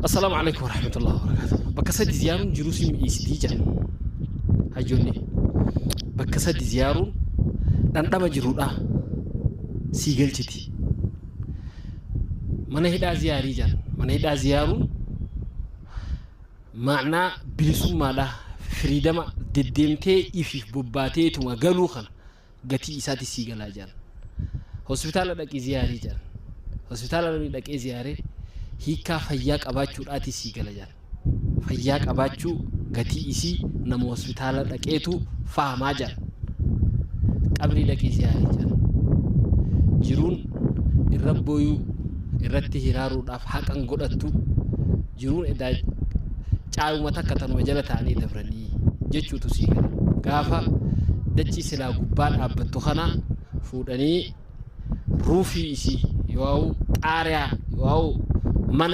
Assalaamu alaikum warahmatullahi wabarakatuh. Bakka sadi ziyaaruun jiruu si mi'eessitii jedhan hayyoonni. Bakka sadi ziyaaruun dhandhama jiruudha sii galchiti. Mana hidhaa ziyaarii jedhan. Mana hidhaa ziyaaruun ma'naa bilisummaadha, firiidama deddeemtee ifiif bobbaateetuma galuu kana gatii isaati sii galaa jedhan. Hospitaala dhaqii ziyaarii jedhan. Hospitaala namni dhaqee ziyaare hiikkaa fayyaa qabaachuudhaati sii gala jedhan. Fayyaa qabaachuu gatii isii nama hospitaala dhaqeetu fahamaa jedhan. Qabrii dhaqii ziyaarii jedhan. Jiruun irra booyuu, irratti hiraaruudhaaf haqan godhattu, jiruun edaa caayuma takka tanuma jala ta'anii dabranii jechuutu sii gala. Gaafa dachii silaa gubbaa dhaabbattu kana fuudhanii ruufii isii yoo'u xaariyaa yoo'u mana.